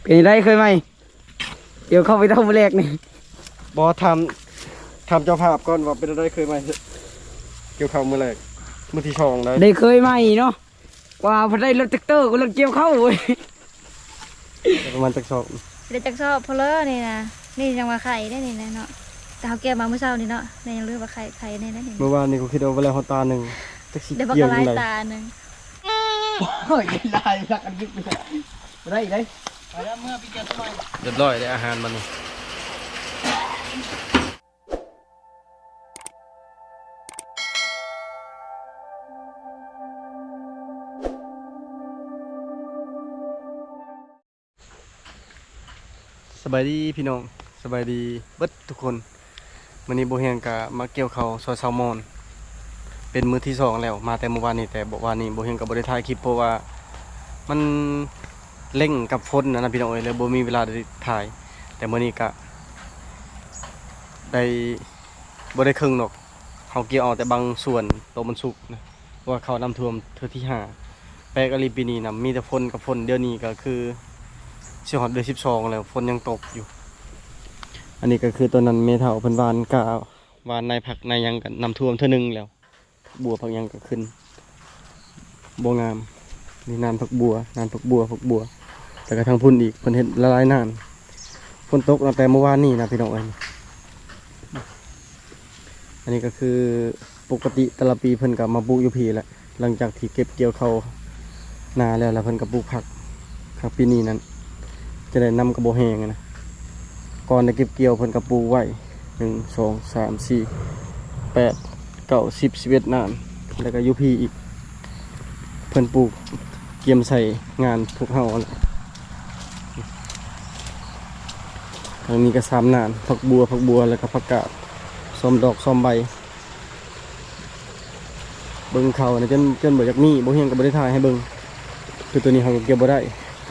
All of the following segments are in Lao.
ເປັນໃດເຄີຍໃໝ່ ກ່ຽວເຂົ້າໄປເທົ່າມື້ແລກນີ້? ບໍ່ ຖາມ ຖາມເຈົ້າພາບກ່ອນວ່າເປັນໃດເຄີຍໃໝ່ ກ່ຽວເຂົ້າມື້ແລກ ມື້ທີສອງໄດ້. ໄດ້ເຄີຍໃໝ່ເນາະ ກວ່າພັດໄດ້ລົດແທັກເຕີກັບລົດກ່ຽວເຂົ້າເວີຍ. ໄດ້ປະມານຈັກຊອກ? ໄດ້ຈັກຊອກພໍເລີນີ້ນະ? ນີ້ຍັງວ່າໄຂ່ເດ້ນີ້ນະເນາະ ແຕ່ເຮົາກ່ຽວມາມື້ເຊົ້ານີ້ເນາະ ແມ່ຍັງລືມວ່າໄຂ່ ໄຂ່ແນ່ນະນີ້. ມື້ວານນີ້ກໍຄິດວ່າບໍ່ໄດ້ຮອດຕາໜຶ່ງ ຈັກຊິກ່ຽວຈັ່ງໃດ. ໂອ້ຍ ຫຼາຍ ຫຼັກອັນຍຶດບໍ່ໄດ້ເດ້. ໄປແລ້ວ ເມືອໄປກ່ຽວຕົວໃໝ່. ຮຽບຮ້ອຍເດ້ ອາຫານມັນນີ້. ສະບາຍດີພີ່ນ້ອງ ສະບາຍດີເບິດທຸກຄົນ. ມື້ນີ້ບໍ່ຮຽງກະມາກ່ຽວເຂົ້າຊ່ອຍຊາວມອນ ເປັນມື້ທີສອງແລ້ວ ມາແຕ່ມື້ວານນີ້ ແຕ່ບໍ່ ວານນີ້ບໍ່ຮຽງກະບໍ່ໄດ້ຖ່າຍຄລິບ ເພາະວ່າມັນເລັ່ງກັບຝົນນະ ນະພີ່ນ້ອງເອີຍ ເລີຍບໍ່ມີເວລາໄດ້ຖ່າຍ. ແຕ່ມື້ນີ້ກະໄດ້ ບໍ່ໄດ້ເຄິ່ງດອກ ເຮົາກ່ຽວເອົາແຕ່ບາງສ່ວນ ໂຕມັນສຸກນະ ເພາະວ່າເຂົ້ານ້ຳຖ້ວມເທື່ອທີຫ້າ. ແປກອີ່ຫຼີປີນີ້ນະ ມີແຕ່ຝົນກັບຝົນ ດຽວນີ້ກໍຄືຊິຮອດເດືອນສິບສອງແລ້ວ ຝົນຍັງຕົກຢູ່. ອັນນີ້ກໍຄືຕອນນັ້ນແມ່ເຖົ້າເພິ່ນຫວ່ານກ້າ ຫວ່ານນາຍຜັກນາຍຫຍັງ ກໍນ້ຳຖ້ວມເທື່ອໜຶ່ງແລ້ວ ຜັກບົວຜັກຫຍັງກໍຂຶ້ນບໍ່ງາມ. ນີ້ນານຜັກບົວ ນານຜັກບົວ ຜັກບົວ ແລ້ວກໍທາງພຸ້ນອີກ ເພິ່ນເຮັດຫຼາຍໆນານ. ຝົນຕົກຕັ້ງແຕ່ມື້ວານນີ້ນະພີ່ນ້ອງເອີຍ. ອັນນີ້ກໍຄືປົກກະຕິແຕ່ລະປີເພິ່ນກໍມາປູກຢູ່ພີ້ແຫຼະ ຫຼັງຈາກທີ່ເກັບກ່ຽວເຂົ້ານາແລ້ວ ແລ້ວເພິ່ນກໍປູກຜັກ. ຄັກປີນີ້ນັ້ນຈະໄດ້ນຳກໍບໍ່ແຮງນະ ກ່ອນໄດ້ເກັບກ່ຽວເພິ່ນກໍປູກໄວ້ ໜຶ່ງ ສອງ ສາມ ສີ່ ແປດ ເກົ້າ ສິບ ສິບເອັດນານ ແລ້ວກໍຢູ່ພີ້ອີກ ເພິ່ນປູກກຽມໃສ່ງານພວກເຮົາຫັ້ນແຫຼະ. ທາງນີ້ກໍສາມນານ ຜັກບົວ ຜັກບົວ ແລ້ວກໍຜັກກາດ ຊອມດອກຊອມໃບ. ເບິ່ງເຂົ້ານະ ຈົນ ຈົນບໍ່ຢາກມີ ບໍ່ຮຽງກໍບໍ່ໄດ້ຖ່າຍໃຫ້ເບິ່ງ. ຄືຕົວນີ້ເຮົາກໍກ່ຽວບໍ່ໄດ້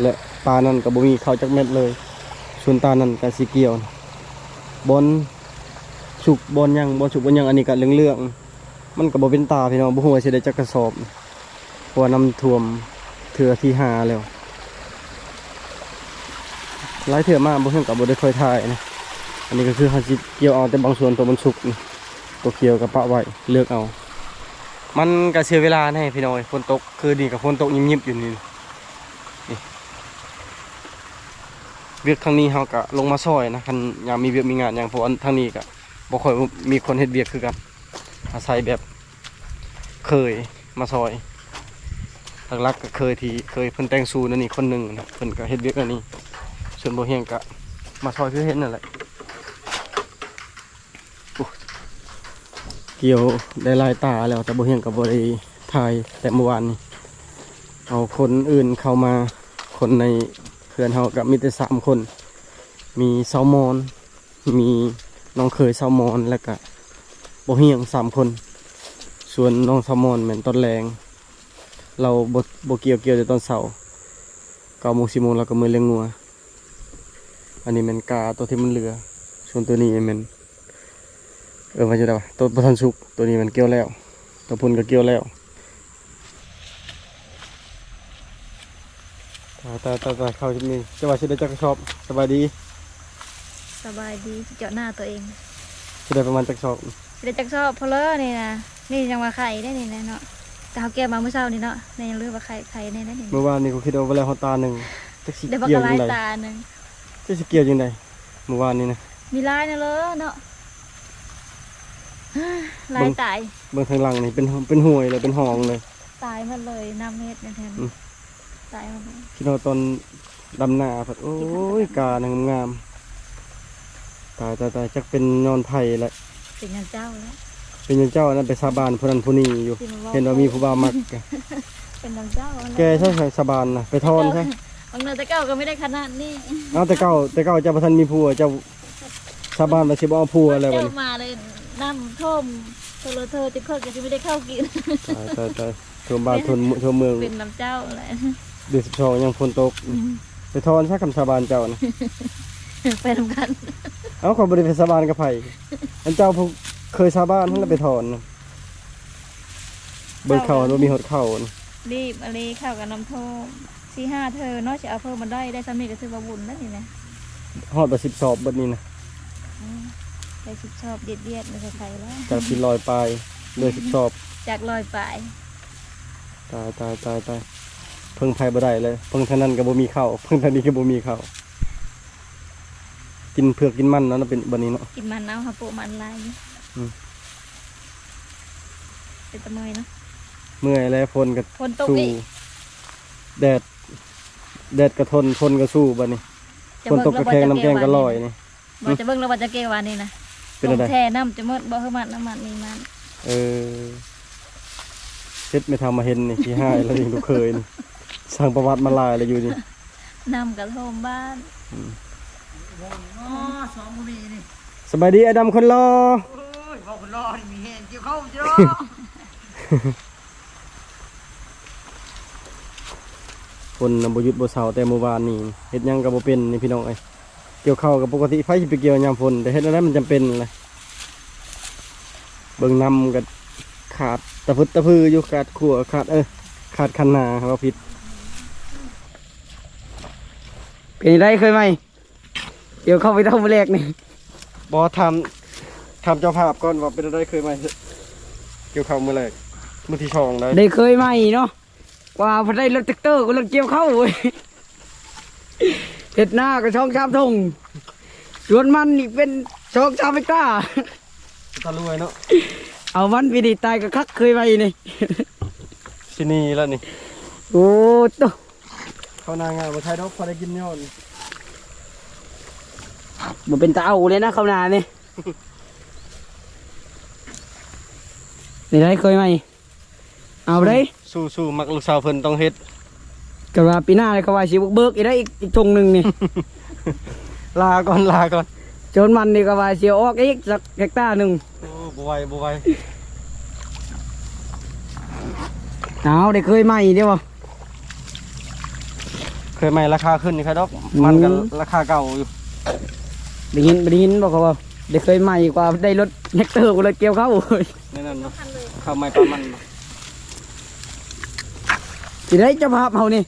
ແລະ ຕານັ້ນກໍບໍ່ມີເຂົ້າຈັກເມັດເລີຍ. ສ່ວນຕານັ້ນກໍຊິກ່ຽວ ບ່ອນສຸກບ່ອນຫຍັງ ບ່ອນສຸກບ່ອນຫຍັງ. ອັນນີ້ກໍເຫຼືອງໆ ມັນກໍບໍ່ເປັນຕາພີ່ນ້ອງ ບໍ່ຮູ້ວ່າຊິໄດ້ຈັກກະສອບ ເພາະວ່ານ້ຳຖ້ວມເທື່ອທີຫ້າແລ້ວ. ຫຼາຍເທື່ອມາບໍ່ຮຽງກໍບໍ່ໄດ້ຄ່ອຍຖ່າຍນະ. ອັນນີ້ກໍຄືເຮົາຊິກ່ຽວເອົາແຕ່ບາງສ່ວນ ໂຕມັນສຸກນີ້ ໂຕກ່ຽວກໍປະໄວ້ ເລືອກເອົາ. ມັນກໍເສຍເວລາແດ່ພີ່ນ້ອງເອີຍ ຝົນຕົກ ຄືນນີ້ກໍຝົນຕົກຍິບໆຢູ່ນີ້ ນີ້. ວຽກທາງນີ້ເຮົາກໍລົງມາຊ່ອຍນະ ຄັນຍາມມີວຽກມີງານຫຍັງ ເພາະວ່າທາງນີ້ກໍບໍ່ຄ່ອຍມີຄົນເຮັດວຽກຄືກັນ ອາໄສແບບເຄີຍມາຊ່ອຍ ຫຼັກໆກໍເຄີຍ ທີ່ເຄີຍເພິ່ນແຕ່ງຊູນນີ້ຄົນໜຶ່ງນະ ເພິ່ນກໍເຮັດວຽກອັນນີ້ ສ່ວນບໍ່ຮຽງກໍມາຊ່ອຍຄືເຫັນນັ້ນແຫຼະ. ໂອ້ ກ່ຽວໄດ້ຫຼາຍຕາແລ້ວ ແຕ່ບໍ່ຮຽງກໍບໍ່ໄດ້ຖ່າຍແຕ່ມື້ວານນີ້ ເອົາຄົນອື່ນເຂົ້າມາ. ຄົນໃນເຮືອນເຮົາກໍມີແຕ່ສາມຄົນ ມີຊາວມອນ ມີນ້ອງເຂີຍຊາວມອນ ແລ້ວກະບໍ່ຮຽງ ສາມຄົນ. ສ່ວນນ້ອງຊາວມອນແມ່ນຕອນແລງ ລາວບໍ່ ບໍ່ກ່ຽວ ກ່ຽວແຕ່ຕອນເຊົ້າ ເກົ້າໂມງ ສິບໂມງ ລາວກໍເມືອລ້ຽງງົວ. ອັນນີ້ແມ່ນກາຕົວທີ່ມັນເຫຼືອ ສ່ວນຕົວນີ້ແມ່ນ ເອີ້ນວ່າຈັ່ງໃດວະ ຕົວບໍ່ທັນສຸກ. ຕົວນີ້ແມ່ນກ່ຽວແລ້ວ ຕົວພຸ້ນກໍກ່ຽວແລ້ວ. ຕາຍ ຕາຍ ຕາຍ ຕາຍ ເຂົ້າຈຸດນີ້ ເຈົ້າວ່າຊິໄດ້ຈັກກະສອບ? ສະບາຍດີ ສະບາຍດີ ເຈາະໜ້າຕົວເອງ ຊິໄດ້ປະມານຈັກສອບ? ຊິໄດ້ຈັກສອບພໍເລີນີ້ນະ? ນີ້ຍັງວ່າໄຂ່ເດ້ນີ້ນະເນາະ ແຕ່ເຮົາແກ່ມາມື້ເຊົ້ານີ້ເນາະ ແມ່ຍັງລືມວ່າໄຂ່ ໄຂ່ແນ່ນະນີ້. ມື້ວານນີ້ກໍຄິດວ່າບໍ່ໄດ້ຮອດຕາໜຶ່ງ ຈັກຊິກ່ຽວຈັ່ງໃດ. ໄດ້ບັກກະຫຼາຍຕາໜຶ່ງ ຈັກຊິກ່ຽວຈັ່ງໃດ ມື້ວານນີ້ນະ. ມີຫຼາຍນະເລີເນາະ ຫຼາຍຕາຍ. ເບິ່ງທາງຫຼັງນີ້ເປັນ ເປັນຫ້ວຍເລີຍ ເປັນຮ່ອງເລີຍ. ຕາຍໝົດເລີຍ ນ້ຳເຮັດແນວແຖວນີ້ ອືມ ຕາຍໝົດເລີຍ. ຄິດຮອດຕອນດຳນາພັດ ໂອ້ຍ ການະງາມໆ. ຕາຍ ຕາຍ ຕາຍ ຈັກເປັນຍ້ອນໃຜແຫຼະ. ເປັນຍ້ອນເຈົ້າແຫຼະ ເປັນຍ້ອນເຈົ້າ. ອັນນັ້ນໄປສາບານຜູ້ນັ້ນຜູ້ນີ້ຢູ່ ຊິມາເວົ້າ ເຫັນວ່າມີຜູ້ບ່າວມັກ. ເປັນຍ້ອນເຈົ້າແຫຼະ. ແກ່ຊະ ສາບານນະ ໄປຖອນຊະ. ບາງເທື່ອແຕ່ເກົ່າກໍບໍ່ໄດ້ຂະໜາດນີ້. ເອົາ ແຕ່ເກົ່າ ແຕ່ເກົ່າເຈົ້າບໍ່ທັນມີຜົວ ເຈົ້າສາບານວ່າຊິບໍ່ເອົາຜົວແລ້ວບັດນີ້. ເຈົ້າມາເລີຍ ນ້ຳຖ້ວມ ໂທລະເທີ ຈັກຄົນກໍຊິບໍ່ໄດ້ເຂົ້າກິນ. ຕາຍ ຕາຍ ຕາຍ ຖ້ວມບ້ານ ອືມ ຖ້ວມເມືອງ ເປັນນຳເຈົ້າແຫຼະ. ເດືອນສິບສອງຍັງຝົນຕົກ ອືມ ໄປຖອນຊະ ຄຳສາບານເຈົ້ານະ. ໄປນຳກັນ. ເອົ້າ ຂ້ອຍບໍ່ໄດ້ໄປສາບານກັບໃຜ ອັນເຈົ້າຜູ້ເຄີຍສາບານຫັ້ນລະໄປຖອນນະ. ເບິ່ງເຂົ້າ ເຈົ້າ ບໍ່ມີຮອດເຂົ້ານະ. ລີບອີ່ຫຼີ ເຂົ້າກັບນ້ຳຖ້ວມ. ສີ່ຫ້າເທື່ອເນາະ ຊິເອົາເພີ່ມມາໄດ້ ໄດ້ສ່ຳນີ້ກໍຖືວ່າບຸນແລ້ວນີ້ນະ. ຮອດບໍ່ ສິບສອບເບິດນີ້ນະ. ອືມ ໄດ້ສິບສອບ ດຽດໆ ມັນກໍໄຄແລ້ວ ຈາກສີ່ຮ້ອຍປາຍ ເຫຼືອສິບສອບ ຈາກຮ້ອຍປາຍ. ຕາຍ ຕາຍ ຕາຍ ຕາຍ ເພິ່ງໃຜບໍ່ໄດ້ເລີຍ ເພິ່ງທາງນັ້ນກໍບໍ່ມີເຂົ້າ ເພິ່ງທາງນີ້ກໍບໍ່ມີເຂົ້າ. ກິນເຜືອກກິນມັນເນາະ ເປັນບັດນີ້ເນາະ ກິນມັນເອົາ ເຮົາປູກມັນຫຼາຍຢູ່. ອືມ ເປັນຕາເມື່ອຍເນາະ ເມື່ອຍແລ້ວ ຝົນກໍ ຝົນຕົກ ສູ້ ອີກ ແດດ ແດດກໍທົນ ຝົນກໍສູ້ບັດນີ້. ຝົນຕົກກໍແຂງ ນ້ຳແຂງກໍລອຍນີ້. ບໍ່ ຈະເບິ່ງແລ້ວວ່າຈະເກັບວ່ານີ້ນະ ເປັນແນວໃດ ແຊ່ນ້ຳຈະໝົດບໍ່ ຄືມັນ ນ້ຳມັນນີ້ມັນ. ເອີ ເຮັດແມ່ເຖົ້າມາເຫັນນີ້ຂີ້ຮ້າຍແລ້ວນີ້ ລູກເຂີຍນີ້ ສ້າງປະຫວັດມາຫຼາຍແລ້ວຢູ່ນີ້. ນ້ຳກະຖ້ວມບ້ານ. ອືມ ສະບາຍດີອ້າຍດຳຄົນຫຼໍ່. ໂອ້ຍ ເວົ້າຄົນຫຼໍ່ນີ້ມີແຮງ ກ່ຽວເຂົ້າຢູ່ດອກ. ຝົນນະບໍ່ຢຸດບໍ່ເຊົາແຕ່ມື້ວານນີ້ ເຮັດຫຍັງກໍບໍ່ເປັນນີ້ພີ່ນ້ອງເອີຍ. ກ່ຽວເຂົ້າກໍປົກກະຕິ ໃຜຊິໄປກ່ຽວຍາມຝົນ ແຕ່ເຮັດແນວໃດມັນຈຳເປັນແຫຼະ. ເບິ່ງນ້ຳກໍຂາດຕະພຶດຕະພືຢູ່ ຂາດຂົວ ຂາດ ເອີ ຂາດຄັນນາ ເວົ້າຜິດ. ເປັນໃດເຄີຍໃໝ່ ກ່ຽວເຂົ້າໄປເທົ່າມື້ແລກນີ້? ບໍ່ ຖາມ ຖາມເຈົ້າພາບກ່ອນວ່າເປັນໃດເຄີຍໃໝ່ ກ່ຽວເຂົ້າມື້ແລກ ມື້ທີສອງໄດ໋ ໄດ້ເຄີຍໃໝ່ເນາະ. ກວ່າໄດ້ລົດແທັກເຕີກັບລົດກ່ຽວເຂົ້າ ເຮັດນາກໍສອງສາມທົ່ງ ສວນມັນນີ້ເປັນສອງສາມເຮັກຕາ ຕາລວຍເນາະ. ເອົາມັນປີນີ້ຕາຍກໍຄັກເຄີຍໄວ້ນີ້ ຊິໜີແລ້ວນີ້. ໂອ້ໂຕ ເຂົ້ານາງາມບໍ່ໄທດອກ ພໍໄດ້ກິນຍ້ອນ ບໍ່ເປັນຕາເອົາເລີຍນະເຂົ້ານານີ້. ນີ້ໄດ໋ເຄີຍໃໝ່ ເອົາເດ້ ສູ້ໆ ມັກລູກສາວເພິ່ນຕ້ອງເຮັດ. ກໍວ່າປີໜ້ານີ້ກໍວ່າຊິບຸກເບີກອີກໄດ້ອີກ ອີກທົ່ງໜຶ່ງນີ້. ລາກ່ອນ ລາກ່ອນ ໂຈນມັນນີ້ກໍວ່າຊິເອົາອອກອີກສັກເຮັກຕາໜຶ່ງ. ໂອ້ ບໍ່ໄຫວ ບໍ່ໄຫວ. ເອົາ ໄດ້ເຄີຍໃໝ່ເດ້ບໍ່? ເຄີຍໃໝ່ລາຄາຂຶ້ນນີ້ຄັກດອກ ອືມ ມັນກໍລາຄາເກົ່າຢູ່. ໄດ້ຍິນ ໄດ້ຍິນບໍ່ເຂົາເວົ້າ ໄດ້ເຄີຍໃໝ່ກວ່າໄດ້ລົດແທັກເຕີກັບລົດກ່ຽວເຂົ້າ. ແນວນັ້ນເນາະ ເຂົ້າໃໝ່ປານມັນເນາະ. ຊິໄດ້ເຈົ້າພາບເຮົານີ້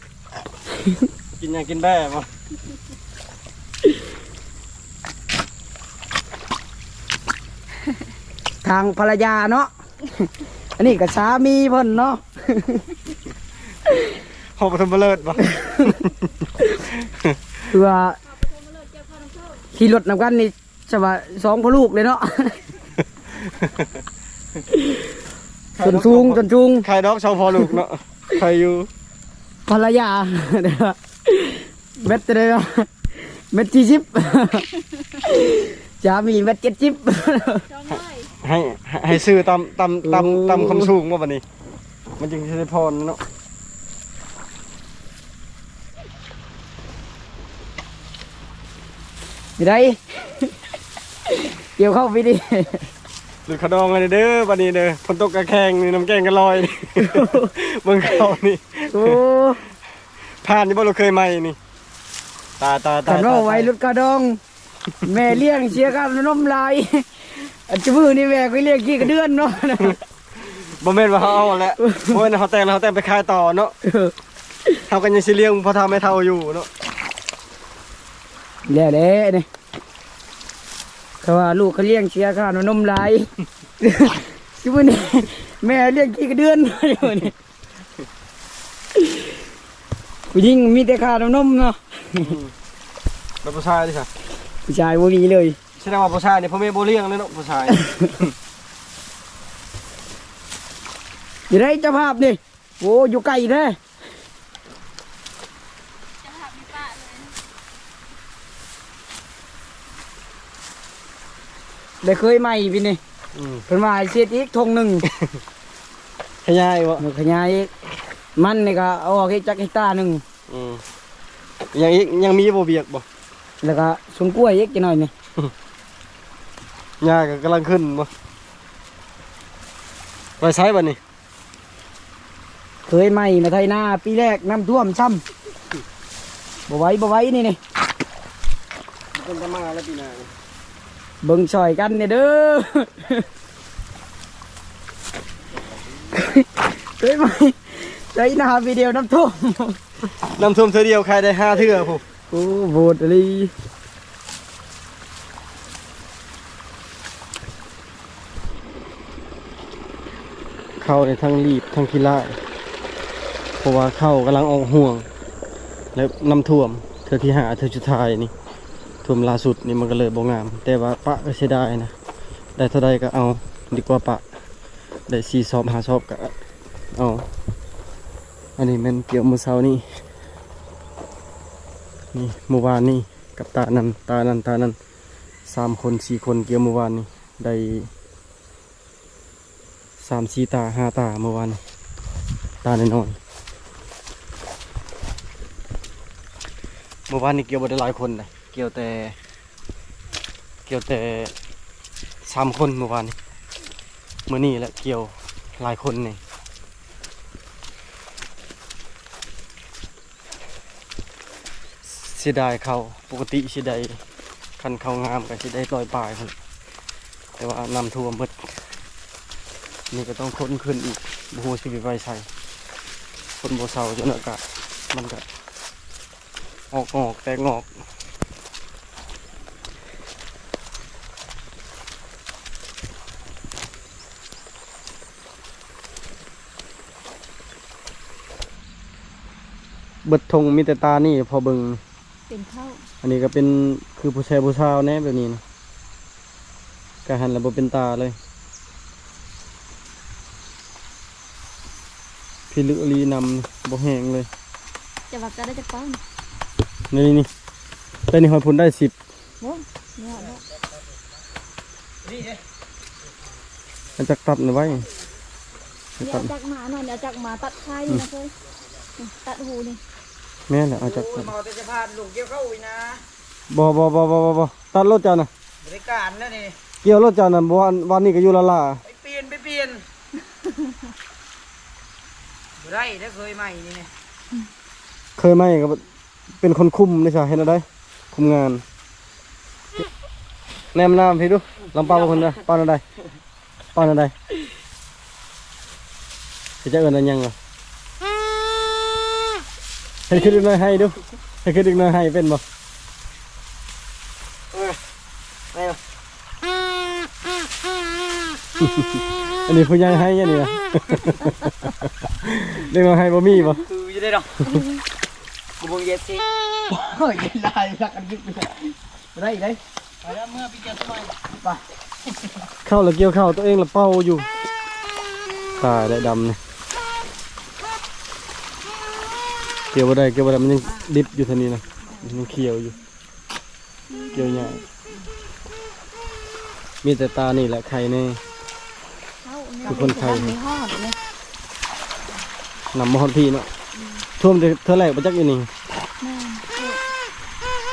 ກິນຫຍັງ ກິນແບ້ບໍ່? ທາງພັນລະຍາເນາະ ອັນນີ້ກໍສາມີເພິ່ນເນາະ. ຮອງປະຖົມມະເລີດບໍ່? ຄືວ່າຂີ່ລົດນຳກັນນີ້ ສະວ່າສອງພໍ່ລູກເລີຍເນາະ. ສົ້ນສູງ ສົ້ນສູງ ໄຄດອກສອງພໍ່ລູກເນາະ ໄຄຢູ່. ພັນລະຍາ ແມັດເທົ່າໃດວະ? ແມັດສີ່ສິບ ສາມີແມັດເຈັດສິບ. ໃຫ້ ໃຫ້ ໃຫ້ຊື້ຕາມ ຕາມ ຕາມ ໂອ້ ຕາມຄວາມສູງບໍ່ບັດນີ້? ມັນຈຶ່ງຊິໄດ້ຜ່ອນເນາະ. ນີ້ໄດ໋ ກ່ຽວເຂົ້າປີນີ້ ຫຼຸດຂະດອງອັນນີ້ເດີ ບັດນີ້ເດີ ຝົນຕົກກະແຂງນີ້ ນ້ຳແກງກະລອຍ ເບິ່ງເຂົ້ານີ້. ໂອ້ ຜ່ານຢູ່ບໍ່ ລູກເຂີຍໃໝ່ນີ້? ຕາຍ ຕາຍ ຕາຍ ຄັນເວົ້າໄວ້ ຕາຍ ຫຼຸດຂະດອງ. ແມ່ລ້ຽງເສຍຄ່ານົມຫຼາຍ ອັນຈຸມື້ນີ້ແມ່ກໍລ້ຽງຂີ້ກະເດືອນເນາະ. ບໍ່ແມ່ນວ່າເຮົາເອົາແຫຼະ ບໍ່ແມ່ນເຮົາແຕ່ງແລ້ວເຮົາແຕ່ງໄປຂາຍຕໍ່ເນາະ. ເອີ ເຮົາກໍຍັງຊິລ້ຽງພໍ່ເຖົ້າແມ່ເຖົ້າຢູ່ເນາະ. ແລ້ວແຫຼະນີ້ ເຂົາວ່າລູກເຂົາລ້ຽງເສຍຄ່ານົມຫຼາຍ ຈຸມື້ນີ້ແມ່ລ້ຽງຂີ້ກະເດືອນຢູ່ນີ້. ຜູ້ຍິງມີແຕ່ຄ່ານ້ຳນົມເນາະ. ອືມ ແລ້ວຜູ້ຊາຍເດຊະ? ຜູ້ຊາຍບໍ່ມີເລີຍ. ສະແດງວ່າຜູ້ຊາຍນີ້ພໍ່ແມ່ບໍ່ລ້ຽງເລີຍເນາະ ຜູ້ຊາຍ. ຢູ່ໃດເຈົ້າພາບນີ້? ໂອ້ ຢູ່ໄກແທ້. ໄດ້ເຄີຍໃໝ່ປີນີ້. ອືມ ເພິ່ນວ່າໃຫ້ເຮັດອີກທົ່ງໜຶ່ງ. ຂະຫຍາຍບໍ່? ເອີ ຂະຫຍາຍອີກ. ມັນນີ້ກໍເອົາອອກເຮັດຈັກເຮັກຕາໜຶ່ງ. ອືມ ຍັງອີກ ຍັງມີບໍ່ວຽກບໍ່? ແລ້ວກໍສວນກ້ວຍອີກຈັກໜ້ອຍນີ້. ຫຍ້າກໍກຳລັງຂຶ້ນບໍ່? ໄປໃສບັດນີ້? ເຄີຍໃໝ່ມາໄຖນາປີແລກນ້ຳຖ້ວມຊ້ຳ. ບໍ່ໄຫວ ບໍ່ໄຫວນີ້ນີ້. ເພິ່ນຈະມາແລ້ວປີໜ້າ. ເບິ່ງຊ່ອຍກັນແດ່ເດີ. ເຄີຍໃໝ່ໄຖນາປີດຽວນ້ຳຖ້ວມ. ນ້ຳຖ້ວມເທື່ອດຽວຂາຍໄດ້ຫ້າເທື່ອພຸ້ນ. ໂອ້ ໂຫດອີ່ຫຼີ. ເຂົ້ານີ້ທັງລີບທັງຂີ້ລ້າຍ ເພາະວ່າເຂົ້າກຳລັງອອກຮວງ ແລະ ນ້ຳຖ້ວມເທື່ອທີຫ້າ ເທື່ອສຸດທ້າຍນີ້ ຖ້ວມລ່າສຸດນີ້ ມັນກໍເລີຍບໍ່ງາມ ແຕ່ວ່າປະກໍເສຍດາຍນະ ໄດ້ເທົ່າໃດກໍເອົາ ດີກວ່າປະ ໄດ້ສີ່ສອບຫ້າສອບກໍເອົາ. ອັນນີ້ແມ່ນກ່ຽວມື້ເຊົ້ານີ້ ນີ້ມື້ວານນີ້ ກັບຕານັ້ນ ຕານັ້ນ ຕານັ້ນ ສາມຄົນ ສີ່ຄົນ ກ່ຽວມື້ວານນີ້ ໄດ້ສາມສີ່ຕາ ຫ້າຕາ ມື້ວານນີ້ ຕານ້ອຍໆ. ມື້ວານນີ້ກ່ຽວບໍ່ໄດ້ຫຼາຍຄົນເດ້ ກ່ຽວແຕ່ ກ່ຽວແຕ່ສາມຄົນມື້ວານນີ້ ມື້ນີ້ແຫຼະກ່ຽວຫຼາຍຄົນແດ່. ເສຍດາຍເຂົ້າ ປົກກະຕິຊິໄດ້ ຄັນເຂົ້າງາມກໍຊິໄດ້ຮ້ອຍປາຍພຸ້ນ ແຕ່ວ່ານ້ຳຖ້ວມເບິດ ນີ້ກໍຕ້ອງຂົນຂຶ້ນອີກ ບໍ່ຮູ້ຊິໄປໄວ້ໃສ ຄົນບໍ່ເຊົາຈົນອາກາດມັນກໍອອກງອກແຕກງອກ. ເບິດທົ່ງມີແຕ່ຕານີ້ພໍເບິ່ງ ເປັນເຂົ້າ ອັນນີ້ກໍເປັນຄືຜູ້ແຊຜູ້ຊາວແດ່ແບບນີ້ນະ ກະຫັນແລ້ວບໍ່ເປັນຕາເລີຍ ພິລຶອີ່ຫຼີ ນ້ຳບໍ່ແຫ້ງເລີຍ. ຈະວ່າກະໄດ້ຈັກປານ ນີ້ ນີ້ ແຕ່ນີ້ຮອດພຸ້ນໄດ້ສິບ ໂອ້ຍ ນີ້ຮອດແລ້ວ ເອົາຈັກຕັດນີ້ໄວ້ ນີ້ເອົາຈັກມາໜ້ອຍ ນີ້ເອົາຈັກມາຕັດຄາຍນີ້ນະເຄີຍ ນີ້ຕັດຫູນີ້ ແມ່ນແຫຼະ ເອົາຈັກຕັດ ເອົາແຕ່ສະພານລົງກ່ຽວເຂົ້າອີກນະ ບໍ່ ບໍ່ ບໍ່ ຕັດໂລດເຈົ້ານະ ບໍລິການແລ້ວນີ້ ກ່ຽວໂລດເຈົ້ານະ ບໍ່ ວານນີ້ກໍຢູ່ລະລາ ໄປປ່ຽນ ໄປປ່ຽນ ບໍ່ໄດ້ເດີ ເຄີຍໃໝ່ນີ້ ເຄີຍໃໝ່ກໍ ເປັນຄົນຄຸມນີ້ຊະ ເຮັດແນວໃດ ຄຸມງານ ແນມໜ້າພີ່ດູ ລອງເປົ່າເບິ່ງເດີ ເປົ່າແນວໃດ ເປົ່າແນວໃດ ເຂົາເຈົ້າເອີ້ນວ່າຫຍັງວະ ເຮັດຄືເດັກນ້ອຍໄຫ້ດູ ເຮັດຄືເດັກນ້ອຍໄຫ້ເປັນບໍ່? ເອີ ໄດ້ບໍ່? ອັນນີ້ຜູ້ໃຫຍ່ໄຫ້ອັນນີ້ນະ ເດັກນ້ອຍໄຫ້ບໍ່ມີບໍ່? ຄືຢູ່ເດ້ເນາະ ບໍ່ເບິ່ງເຢບຊິ ໂອ້ຍ ຫຼາຍ ລັກກັນຍຶກ ບໍ່ໄດ້ອີກເດ້ ໄປແລ້ວ ເມືອໄປກ່ຽວສະໄໝ ໄປ ເຂົ້າລະກ່ຽວເຂົ້າ ຕົວເອງລະເປົ່າຢູ່ ຕາຍແລ້ວດຳນີ້ ກ່ຽວບໍ່ໄດ້ ກ່ຽວບໍ່ໄດ້ ມັນຍັງດິບຢູ່ເທົ່ານີ້ນະ ມັນຍັງຂຽວຢູ່ ກ່ຽວຍາກ ມີແຕ່ຕານີ້ແຫຼະໄຄແນ່ ຄືຄົນໄຄ ນ້ຳບໍ່ຮອດພີ້ເນາະ ອືມ ຖ້ວມແຕ່ເທື່ອແລກບໍ່ຈັກຢູ່ນີ້ ແມ່ນ ເອີ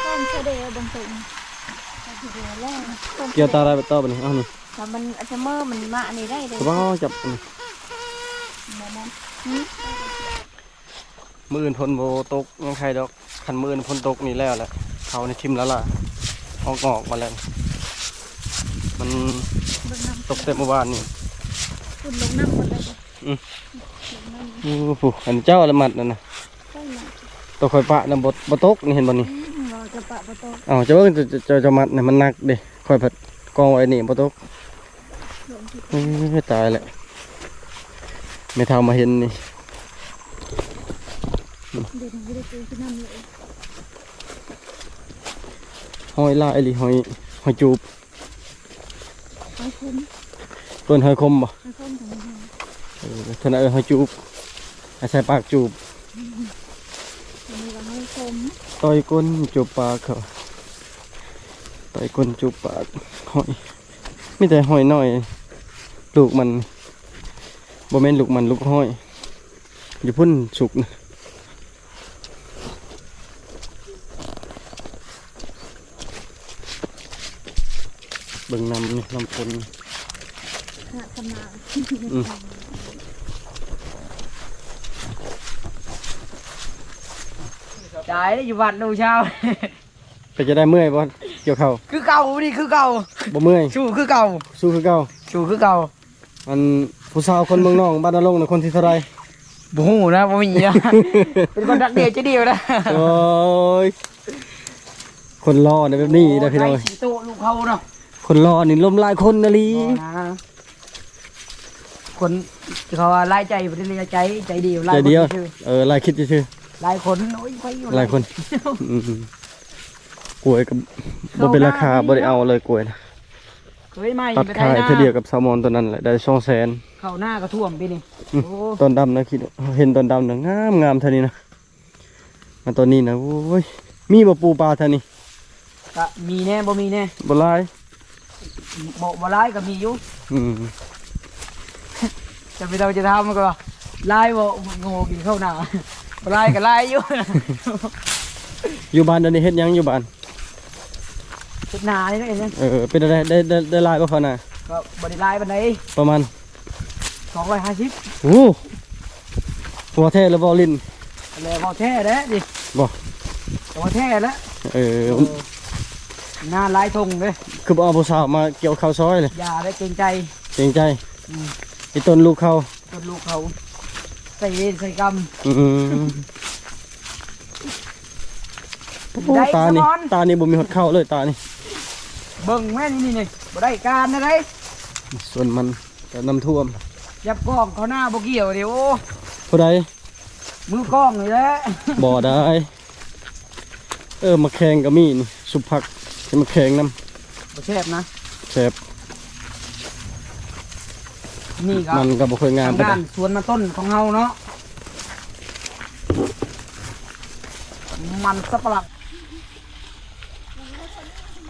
ຖ້ວມເທື່ອດຽວເບິ່ງຕົງ ກ່ຽວຕາໄດ້ບໍ່ຕໍ່ບັດນີ້ ເອົານີ້ ຖ້າມັນອັນຊະເມີ ມັນມາອັນນີ້ໄດ້ເດ້ ບໍ່ຈັບອັນນີ້ ບໍ່ແມ່ນ ອືມ ມື້ອື່ນຝົນບໍ່ຕົກຍັງໄຄດອກ ຄັນມື້ອື່ນຝົນຕົກນີ້ແລ້ວແຫຼະ ເຂົານີ້ຖິ້ມລະລາ ອອກງອກມາແລ້ວ ມັນຕົກແຕ່ມື້ວານນີ້ ຝຸ່ນລົງນ້ຳໝົດແລ້ວ ອືມ ລົງນ້ຳ ໂອ້ ຜູ້ ອັນເຈົ້າລະມັດນັ້ນນະ ໂຕຂ້ອຍປະນະ ບໍ່ ບໍ່ຕົກນີ້ ເຫັນບໍ່ນີ້ ອືມ ເຈົ້າປະບໍ່ຕົກ ເອົ້າ ເຈົ້າເບິ່ງ ເຈົ້າ ເຈົ້າ ເຈົ້າມັດນີ້ ມັນໜັກເດ້ ຂ້ອຍພັດກອງໄວ້ນີ້ ບໍ່ຕົກ ເອີ ຕາຍແລ້ວ ແມ່ເຖົ້າມາເຫັນນີ້ ຫອຍຫຼາຍອີ່ຫຼີ ຫອຍ ຫອຍຈູບ ຫອຍຂົມ ເອີ້ນຫອຍຂົມບໍ່? ຫອຍຂົມ ເອີ ທາງນັ້ນເອີ້ນຫອຍຈູບ ອາໄສປາກຈູບ ອັນນີ້ກໍຫອຍຂົມ ຕ່ອຍກົ້ນຈູບປາກເຂົາ ຕ່ອຍກົ້ນຈູບປາກ ຫອຍ ມີແຕ່ຫອຍນ້ອຍ ລູກມັນ ບໍ່ແມ່ນລູກມັນ ລູກຫອຍ ຢູ່ພຸ້ນສຸກນະ ເບິ່ງນ້ຳນີ້ ນ້ຳຝົນ ຂະໜາດຂະໜາດ ອືມ ຕາຍແລ້ວ ຢູ່ບ້ານໂນເຊົ້າ ເປັນຈັ່ງໃດ ເມື່ອຍບໍ່ ກ່ຽວເຂົ້າ? ຄືເກົ່ານີ້ ຄືເກົ່າ ບໍ່ເມື່ອຍ ສູ້ຄືເກົ່າ ສູ້ຄືເກົ່າ ສູ້ຄືເກົ່າ. ອັນຜູ້ສາວຄົນເມືອງນອງ ບ້ານນາລົງນະ ຄົນທີເທົ່າໃດ? ບໍ່ຮູ້ນະ ບໍ່ມີນະ ເປັນຄົນຮັກດຽວໃຈດຽວນະ. ໂອ້ຍ ຄົນຫຼໍ່ນະແບບນີ້ນະພີ່ນ້ອງ. ໂອ້ຍ ໄປຊິໂຕະລູກເຂົາເນາະ. ຄົນຫຼໍ່ນີ້ລົມຫຼາຍຄົນອີ່ຫຼີ. ບໍ່ນະ ຄົນທີ່ເຂົາວ່າຫຼາຍໃຈ ບໍ່ໄດ້ຫຼາຍໃຈ ໃຈດຽວ ຫຼາຍຄົນຊື່. ເອີ ຫຼາຍຄິດຊື່ໆ. ຫຼາຍຄົນ ໂອ້ຍ ໄປຢູ່ຫຼາຍຄົນ. ອືມ ກ້ວຍກໍບໍ່ເປັນລາຄາ ບໍ່ໄດ້ເອົາເລີຍກ້ວຍນະ. ເຄີຍໃໝ່ ຕັດຂາຍເທື່ອດຽວກັບສາວມອນຕອນນັ້ນແຫຼະ ໄດ້ສອງແສນ. ເຂົ້ານາກໍຖ້ວມປີນີ້. ອືມ ໂອ້ ຕອນດຳນະ ຄິດເຫັນຕອນດຳນະ ງາມໆ ເທື່ອນີ້ນະ. ມາຕອນນີ້ນະ ໂອ້ຍ ມີບໍ່ປູປາແຖວນີ້? ກະມີແດ່ ບໍ່ມີແດ່ ບໍ່ຫຼາຍ. ບໍ່ ບໍ່ຫຼາຍກໍມີຢູ່. ອືມ ຈະໄປເອົາ ຈະຖາມມັນກໍວ່າຫຼາຍບໍ່ ໂງ່ ກິນເຂົ້າໜ້າ ບໍ່ຫຼາຍກໍຫຼາຍຢູ່. ຢູ່ບ້ານດຽວນີ້ເຮັດຫຍັງຢູ່ບ້ານ? ເຮັດນານີ້ແຫຼະ. ເອີ ເປັນຈັ່ງໃດ ໄດ້ ໄດ້ ໄດ້ຫຼາຍບໍ່ເຂົ້ານາ? ກໍບໍ່ໄດ້ຫຼາຍປານໃດ ປະມານ ສອງຮ້ອຍຫ້າສິບ. ໂອ້ ເວົ້າແທ້ຫຼືເວົ້າຫຼິ້ນ? ແລ້ວເວົ້າແທ້ແຫຼະນີ້. ບໍ່ ເວົ້າແທ້ແຫຼະ. ເອີ ເອີ ນາຫຼາຍທົ່ງເດ້. ຄືບໍ່ເອົາຜູ້ສາວມາກ່ຽວເຂົ້າຊ່ອຍເລີຍ? ຢ່າເດ້ ເກງໃຈ. ເກງໃຈ. ອືມ ອີ່ຕົນລູກເຂົາ ຕົນລູກເຂົາ ໃສ່ເວນໃສ່ກຳ. ອືມ ໂອ້ ຕານີ້ ຕານີ້ບໍ່ມີຮອດເຂົ້າເລີຍ ຕານີ້. ເບິ່ງແມ່ນນີ້ ນີ້ ບໍ່ໄດ້ການນະເດ້. ສວນມັນ ກໍນ້ຳຖ້ວມ ຢາບກ້ອງເຂົ້ານາບໍ່ກ່ຽວເດ້. ໂອ້ ຜູ້ໃດ? ມືກ້ອງນີ້ແຫຼະ. ບໍ່ໄດ້. ເອີ ໝາກແຄງກໍມີນີ້ ຊຸບຜັກ ໃສ່ໝາກແຄງນຳ ບໍ່ແຊບນະ. ແຊບ. ນີ້ກໍ ມັນກໍບໍ່ຄ່ອຍງາມປານໃດ. ທາງດ້ານສວນມັນຕົ້ນຂອງເຮົາເນາະ ມັນສຳປະຫຼັງ.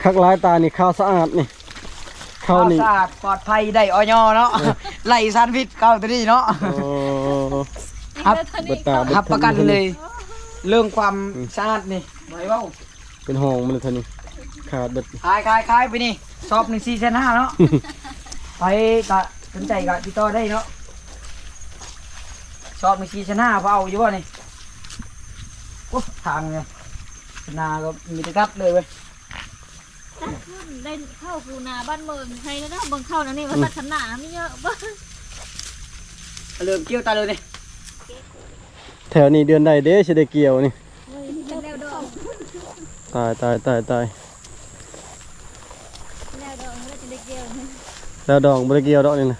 ຄັກຫຼາຍ ຕານີ້ຂາວສະອາດນີ້ ເຂົ້ານີ້ ຂາວສະອາດປອດໄພ ໄດ້ ອຢ ເນາະ. ເອີ ໄລ່ສານພິດເຂົ້າໂຕນີ້ເນາະ. ໂອ້ ຮັບ ເບິດຕາເບິດ ຮັບປະກັນເລີຍ ເລື່ອງຄວາມ ອືມ ສະອາດນີ້ບໍ່ໃຫ້ເວົ້າ. ເປັນຫ້ອງມັນເລີຍເທົ່ານີ້ ຂາດເບິດ. ຂາຍ ຂາຍ ຂາຍໄປນີ້ ຊອບໜຶ່ງສີ່ແສນຫ້າເນາະ. ໃຜກະສົນໃຈກະຕິດຕໍ່ໄດ້ເນາະ ຊອບໜຶ່ງສີ່ແສນຫ້າ. ພໍເອົາຢູ່ບໍ່ນີ້? ໂອ້ ທາງນີ້ ນາກໍມີແຕ່ກັບເລີຍເວີຍ. ຕັດຂຶ້ນໄດ້ເຂົ້າປູນາບ້ານເມືອງໃຫ້ແລ້ວເນາະ. ເບິ່ງເຂົ້ານຳນີ້ວ່າ ອືມ ຕັດຄຳໜາມີເຍອະບໍ່? ເລີ່ມກ່ຽວຕາເລີຍນີ້. ແຖວນີ້ເດືອນໃດເດ້ຊິໄດ້ກ່ຽວນີ້? ໂອ້ຍ ເປັນແນວດອງ. ຕາຍ ຕາຍ ຕາຍ ຕາຍ. ແນວດອງແລ້ວຊິໄດ້ກ່ຽວ. ແນວດອງບໍ່ໄດ້ກ່ຽວດອກນີ້ນະ.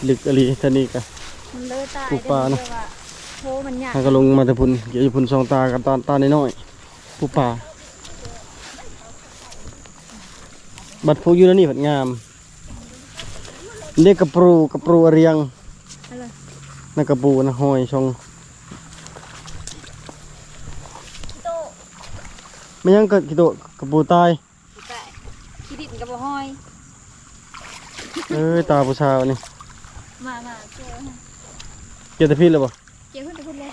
ລຶກອີ່ຫຼີ ແຖວນີ້ກະ ມັນເລີຕາຍ ປູປານະ. ໂພມັນຍາກ ຫາກະລົງມາແຕ່ພຸ້ນ ກ່ຽວຢູ່ພຸ້ນສອງຕາກັບຕາ ຕານ້ອຍໆ ປູປາ. ບັດພວກຢູ່ໃນນີ້ພັດງາມ. ເດ້ກະປູ ກະປູອະຣຽງ ນັ້ນກະປູນະ ຫອຍຊ່ອງ. ແມ່ນຫຍັງກະຂີ້ໂຕ ກະປູຕາຍ. ຂີ້ດິນກໍບໍ່ຫ້ອຍ. ເອີຍ ຕາຜູ້ສາວນີ້ ມາ ມາ ກ່ຽວ ກ່ຽວແຕ່ພີ້ແລ້ວບໍ່? ກ່ຽວພຸ້ນແຕ່ພຸ້ນເລີຍ.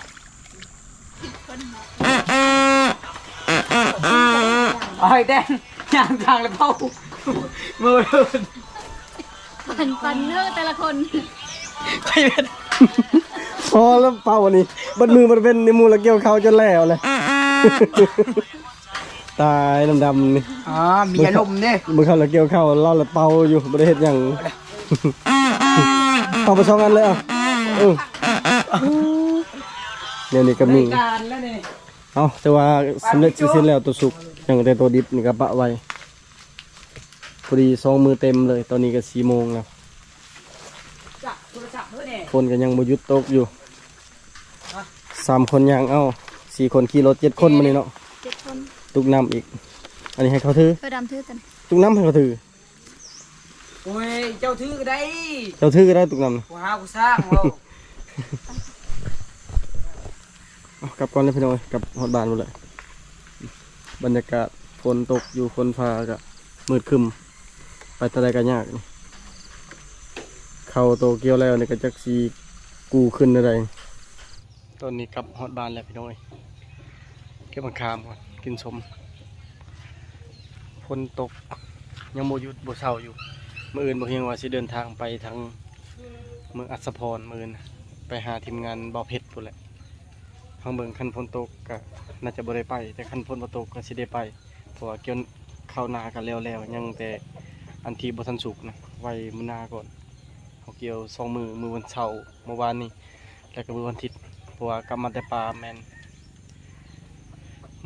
ເອົາໃຫ້ແດງ ຍ່າງທາງແລ້ວເປົ່າ ເມືອ ປັນ ປັນເດີ້ແຕ່ລະຄົນ. ພໍແລ້ວເປົ່ານີ້ ບັດມື້ບັດເວັນນີ້ ໝູ່ລະກ່ຽວເຂົ້າຈົນແລ້ວແຫຼະ. ຕາຍ ດຳໆ ນີ້. ອໍ ມີອາລົມເດ້. ເບິ່ງເຂົາລະກ່ຽວເຂົ້າ ລາວລະເປົ່າຢູ່ ບໍ່ໄດ້ເຮັດຫຍັງ. ເປົ່າໄປສອງອັນເລີຍ ເອົາ. ເອີ ແນວນີ້ກໍມີ. ເອົາ ແຕ່ວ່າສຳເລັດເສັດສິ້ນແລ້ວ ໂຕສຸກ ຍັງແຕ່ໂຕດິບນີ້ກໍປະໄວ້. ພໍດີສອງມື້ເຕັມເລີຍ. ຕອນນີ້ກໍສີ່ໂມງແລ້ວ ຝົນກໍຍັງບໍ່ຢຸດຕົກຢູ່. ສາມຄົນຍ່າງເອົາ ສີ່ຄົນຂີ່ລົດ ເຈັດຄົນມື້ນີ້ເນາະ. ເຈັດຄົນ ຕຸກນ້ຳອີກ. ອັນນີ້ໃຫ້ເຂົາຖື ເອີ ດຳຖືຕົວນີ້ ຕຸກນ້ຳໃຫ້ເຂົາຖື. ໂອ້ຍ ເຈົ້າຖືກໍໄດ້ ເຈົ້າຖືກໍໄດ້ ຕຸກນ້ຳ ຜູ້ຫາຜູ້ສ້າງເວົ້າ. ເອົາ ກັບກ່ອນເດີພີ່ນ້ອງເອີຍ ກັບຮອດບ້ານພຸ້ນແຫຼະ. ບັນຍາກາດຝົນຕົກຢູ່ ຝົນຟ້າກະມືດຄຶ້ມ ໄປທາງໃດກະຍາກນີ້. ເຂົ້າໂຕກ່ຽວແລ້ວນີ້ກະຈັກຊິກູ້ຄືນແນວໃດ. ຕອນນີ້ກັບຮອດບ້ານແລ້ວພີ່ນ້ອງເອີຍ ເກັບໝາກຂາມກ່ອນ ກິນສົ້ມ. ຝົນຕົກຍັງບໍ່ຢຸດບໍ່ເຊົາຢູ່. ມື້ອື່ນບໍ່ຮຽງວ່າຊິເດີນທາງໄປທາງເມືອງອັດສະພອນ ມື້ອື່ນໄປຫາທີມງານບ່າວເພັດພຸ້ນແຫຼະ. ຟັງເບິ່ງ ຄັນຝົນຕົກກະໜ້າຈະບໍ່ໄດ້ໄປ ແຕ່ຄັນຝົນບໍ່ຕົກກະຊິໄດ້ໄປ ເພາະວ່າກ່ຽວເຂົ້ານາກະແລ້ວໆ ຍັງແຕ່ອັນທີ່ບໍ່ທັນສຸກນະ ໄວ້ມື້ໜ້າກ່ອນ. ເຮົາກ່ຽວສອງມື້ ມື້ວັນເສົາມື້ວານນີ້ ແລ້ວກໍມື້ວັນທິດ ເພາະວ່າກັບມາແຕ່ປ່າແມ່ນ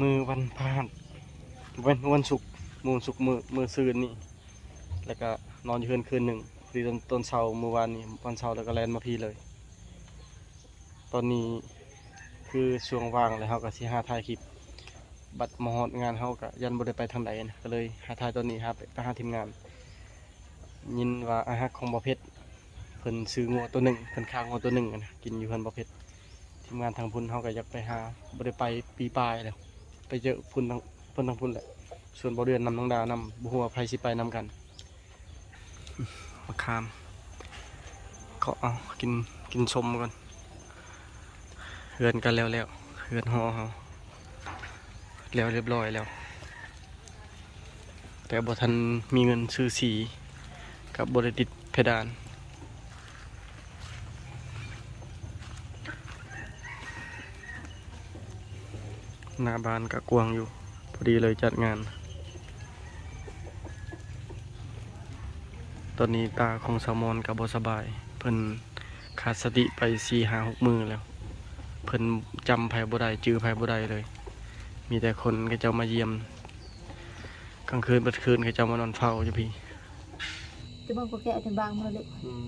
ມື້ວັນພະຫັດ ບໍ່ແມ່ນ ວັນສຸກ ມື້ວັນສຸກ ມື້ ມື້ຊືນນີ້ ແລ້ວກໍນອນຢູ່ເຮືອນຄືນໜຶ່ງ ພໍດີຕອນ ຕອນເຊົ້າມື້ວານນີ້ ວັນເສົາ ແລ້ວກໍແລ່ນມາພີ້ເລີຍ. ຕອນນີ້ຄືຊ່ວງວ່າງ ແລ້ວເຮົາກໍຊິຫາຖ່າຍຄລິບ ບັດມາຮອດງານເຮົາກໍຢ້ານບໍ່ໄດ້ໄປທາງໃດນະ ກໍເລີຍຫາຖ່າຍຕອນນີ້ ຫາໄປ ໄປຫາທີມງານ. ຍິນວ່າອ້າຍຮັກຂອງບ່າວເພັດເພິ່ນຊື້ງົວໂຕໜຶ່ງ ເພິ່ນຂ້າງົວໂຕໜຶ່ງນະ ກິນຢູ່ເຮືອນບ່າວເພັດ. ທີມງານທາງພຸ້ນເຮົາກໍຢາກໄປຫາ ບໍ່ໄດ້ໄປປີປາຍແລ້ວ ໄປເຈີພຸ້ນທາງ ເພິ່ນທາງພຸ້ນແຫຼະ. ສ່ວນບ່າວເດືອນນຳນ້ອງດານຳ ບໍ່ຮູ້ວ່າໃຜຊິໄປນຳກັນ. ມະຂາມ ເກາະເອົາ ກິນ ກິນສົ້ມກ່ອນ. ເຮືອນກໍແລ້ວໆ ເຮືອນຫໍເຮົາແລ້ວຮຽບຮ້ອຍແລ້ວ ແຕ່ບໍ່ທັນມີເງິນຊື້ສີ ກໍບໍ່ໄດ້ຕິດເພດານ. ໜ້າບ້ານກະກວ້າງຢູ່ ພໍດີເລີຍຈັດງານ. ຕອນນີ້ຕາຂອງສາວມອນກະບໍ່ສະບາຍ ເພິ່ນຂາດສະຕິໄປສີ່ຫ້າຫົກມື້ແລ້ວ. ເພິ່ນຈຳໃຜບໍ່ໄດ້ ຈື່ໃຜບໍ່ໄດ້ເລີຍ ມີແຕ່ຄົນເຂົາເຈົ້າມາຢ້ຽມ ກາງຄືນເບິດຄືນເຂົາເຈົ້າມານອນເຝົ້າຢູ່ພີ້. ແຕ່ບາງກໍແກະແຕ່ບາງມາເລີຍ. ອືມ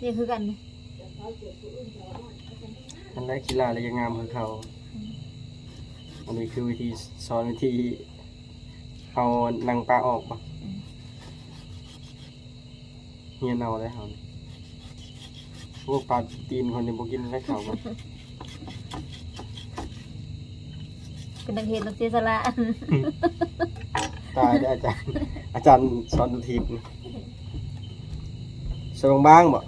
ນີ້ຄືກັນນີ້ ອັນໃດຂີ້ຫຼ້າແລ້ວຍັງງາມຄືເກົ່າ. ອືມ ອັນນີ້ຄືວິທີສອນ ວິທີເຮົານັ່ງປາອອກບໍ່? ອືມ ຮຽນເອົາໄດ໋ເຮົານີ້. ໂອ້ ປາຕີນຄົນນີ້ບໍ່ກິນໄດ້ເຂົ້າບໍ່? ເປັນນັກຮຽນຕ້ອງເສຍສະຫຼະ. ຕາຍແລ້ວອາຈານ ອາຈານສອນດູທີບ ສອນບາງໆບໍ່?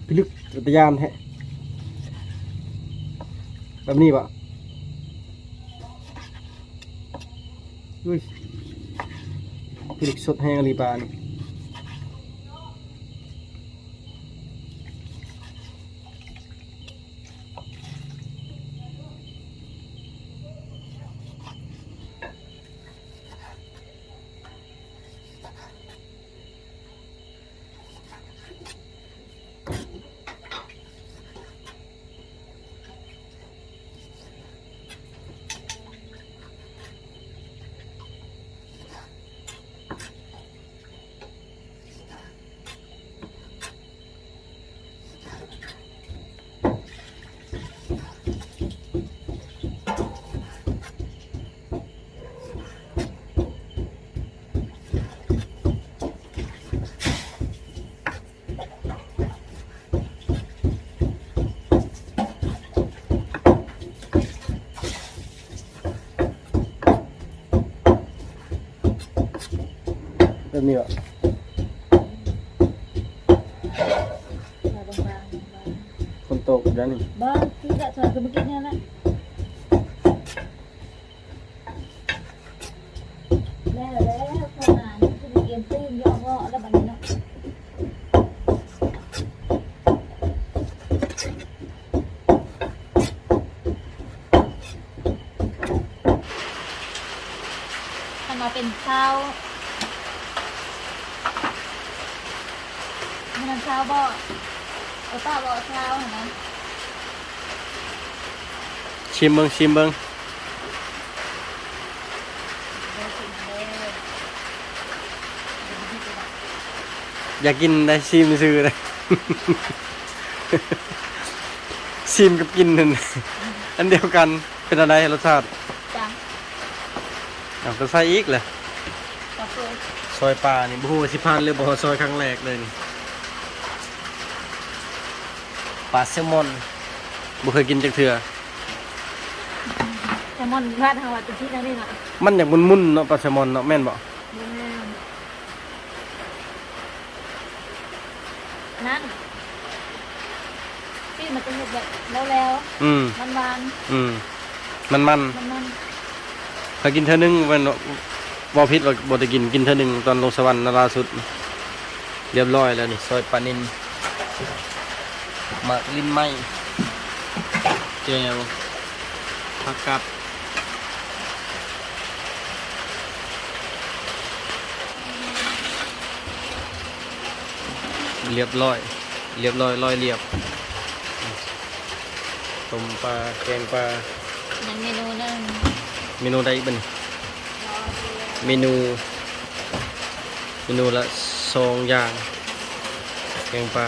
ພິລຶກ ເປັນຕາຢ້ານແທ້ ແບບນີ້ບໍ່? ອຸ້ຍ ພິລຶກສົດແຮງອີ່ຫຼີປານີ້. ແບບນີ້ບໍ່? ຝົນຕົກຢູ່ໃດນີ້. ບໍ່ ຄືກະສອນຄືເມື່ອກີ້ນີ້ແຫຼະ. ແລ້ວ ແລ້ວ ເຂົ້າມານີ້ຄືໄດ້ກຽມຕື່ມຢູ່ເງາະແລ້ວບັດນີ້ເນາະ. ຄັນວ່າເປັນຊາວ ມັນຊາວບໍ່? ເອີ ປ້າບໍ່ຊາວຫັ້ນນະ. ຊີມເບິ່ງ ຊີມເບິ່ງ. ຢາກກິນໄດ໋ ຊີມຊື່ໆ ເດ້. ຊີມກັບກິນນັ້ນ ອັນດຽວກັນ. ເປັນອັນໃດລົດຊາດ? ຈັງ ເອົາ ກໍໃສ່ອີກແຫຼະ. ກໍຄື ຊອຍປານີ້ ບໍ່ຮູ້ວ່າຊິຜ່ານຫຼືບໍ່ ຊອຍຄັ້ງແລກເລີຍນີ້. ປາແຊມອນ ບໍ່ເຄີຍກິນຈັກເທື່ອ. ແຊມອນບ້ານເຮົາວ່າ ເປັນຊີ້ນແນວນີ້ເນາະ. ມັນຢາກໝຸ່ນໆ ເນາະ ປາແຊມອນເນາະ ແມ່ນບໍ່? ບໍ່ແມ່ນ. ນັ້ນ ປີ້ມັນຈະເຮັດແບບແຫຼວໆ ອືມ ຫວານໆ ອືມ ມັນໆ ມັນໆ. ເຄີຍກິນເທື່ອໜຶ່ງ ແມ່ນ ເວົ້າຜິດວ່າບໍ່ໄດ້ກິນ ກິນເທື່ອໜຶ່ງຕອນລົງສະຫວັນນະ ລ່າສຸດ. ຮຽບຮ້ອຍແລ້ວນີ້ ຊອຍປານິນ ໝາກລິ້ນໄມ້ ແຈ່ວ ຜັກກັບ. ລຽບຮ້ອຍ ລຽບຮ້ອຍ ລອຍລຽບ. ຕົ້ມປາ ແກງປາ. ຍັງເມນູໜຶ່ງ. ເມນູໃດອີກບັດນີ້? ເມນູ ເມນູລະສອງຢ່າງ. ແກງປາ.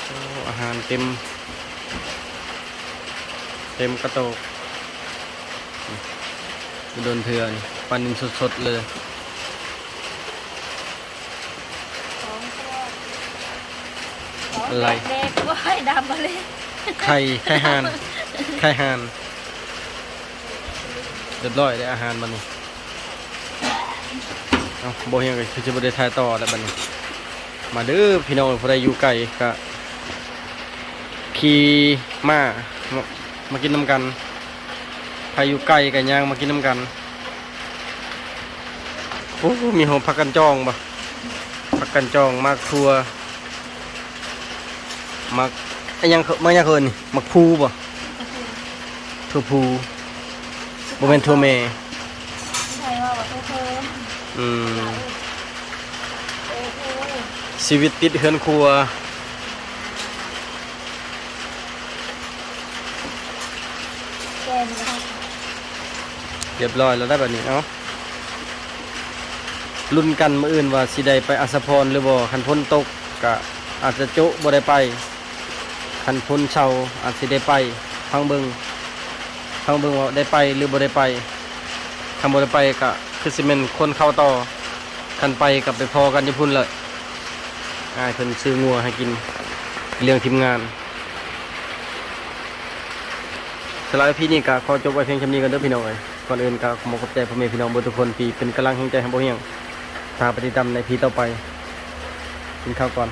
ໂອ້ ອາຫານເຕັມ ເຕັມກະໂຕກ. ອືມ ໂດນເທື່ອນີ້ ປານິນສົດໆເລີຍ. ສອງຕົວ ສອງ ອະໄລ ແດກໆ ບໍ່ໃຫ້ດຳມາເລີຍ. ໄຂ່ ໄຂ່ຫ່ານ ໄຂ່ຫ່ານ. ລຽບຮ້ອຍເດ້ອາຫານບັດນີ້. ເອົ້າ ບໍ່ຮຽນກໍຄືຊິບໍ່ໄດ້ຖ່າຍຕໍ່ແລ້ວບັດນີ້. ມາເດີພີ່ນ້ອງ ຜູ້ໃດຢູ່ໄກກະຂີ່ມ້າ ມາ ມາກິນນຳກັນ. ໃຜຢູ່ໄກກໍຍ່າງມາກິນນຳກັນ. ໂອ້ ມີຫົວຜັກກັນຈອງບໍ່? ຜັກກັນຈອງ ໝາກຖົ່ວ ໝາກ ອີຫຍັງ ໝາກຫຍັງເອີ້ນນີ້? ໝາກພູບໍ່? ຖົ່ວພູ ບໍ່ແມ່ນຖົ່ວແມ່. ໃຜວ່າວ່າຖົ່ວເພີນ. ອືມ ເອີ ຖົ່ວພູ. ຊີວິດຕິດເຮືອນຄົວ. ແກງແລ້ວ ລຽບຮ້ອຍແລ້ວໄດ໋ບັດນີ້. ເອົ້າ ລຸ້ນກັນມື້ອື່ນວ່າຊິໄດ້ໄປອາສະພອນຫຼືບໍ່. ຄັນຝົນຕົກກະອາດຈະໂຈະບໍ່ໄດ້ໄປ. ຄັນຝົນເຊົາອາດຊິໄດ້ໄປ. ຟັງເບິ່ງ ຟັງເບິ່ງວ່າໄດ້ໄປຫຼືບໍ່ໄດ້ໄປ. ຄັນບໍ່ໄດ້ໄປກະຄືຊິແມ່ນຄົນເຂົ້າຕໍ່. ຄັນໄປກໍໄປພໍ້ກັນຢູ່ພຸ້ນແຫຼະ. ອ້າຍເພິ່ນຊື້ງົວໃຫ້ກິນ ລ້ຽງທີມງານ. ສຳລັບອີພີນີ້ກໍຂໍຈົບໄວ້ພຽງສ່ຳນີ້ກ່ອນເດີພີ່ນ້ອງເອີຍ. ກ່ອນອື່ນກໍຂໍຂອບໃຈພໍ່ແມ່ພີ່ນ້ອງເບິດທຸກຄົນທີ່ເປັນກຳລັງແຮງໃຈໃຫ້ບໍ່ຮຽງ. ຖ້າໄປຕິດຕາມໃນອີພີຕໍ່ໄປ. ກິນເຂົ້າກ່ອນ.